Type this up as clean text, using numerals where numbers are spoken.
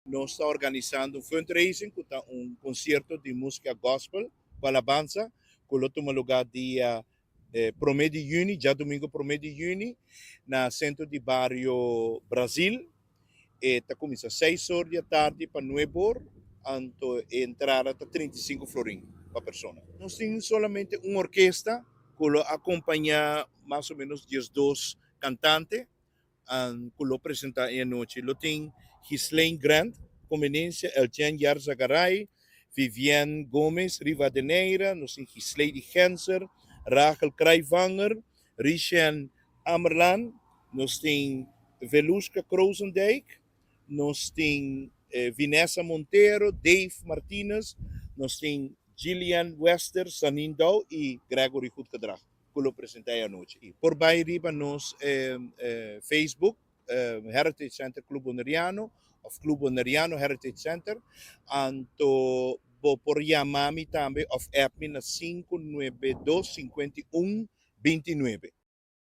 Nos ta organisando un fundraising ku ta un konsierto di músika gospel ku alabansa ku lo tuma lugá dia promé di yüni, djadumingu promé di yüni, na Sentro di Bario Brazil. E ta kuminsá 6 or di atardi pa 9 or, anto e entrada ta 35 florin pa persona. Nos tin solamente un orkesta ku lo akompañá mas o ménos 12 kantante ku lo presentá e anochi. Lo tin Ghislaine Grant, Conveniencia, Eltian Yarzagaray, Vivienne Gomez, Rivadeneira, nos tin Gislady Genser, Rachel Krijvanger, Rishen Amerlan, nos tin Veluska Krozendijk, nos tin Vanessa Montero, Dave Martinez, nos tin Gillian Wester, Sanin Dow i Gregory Goedgedrag, ku lo presentá e anochi. I por bai riba nos Facebook, Heritage Center Club Boneriano, òf Club Boneriano Heritage Center, anto bo por yama mi tambe òf app mi na 592 51 29.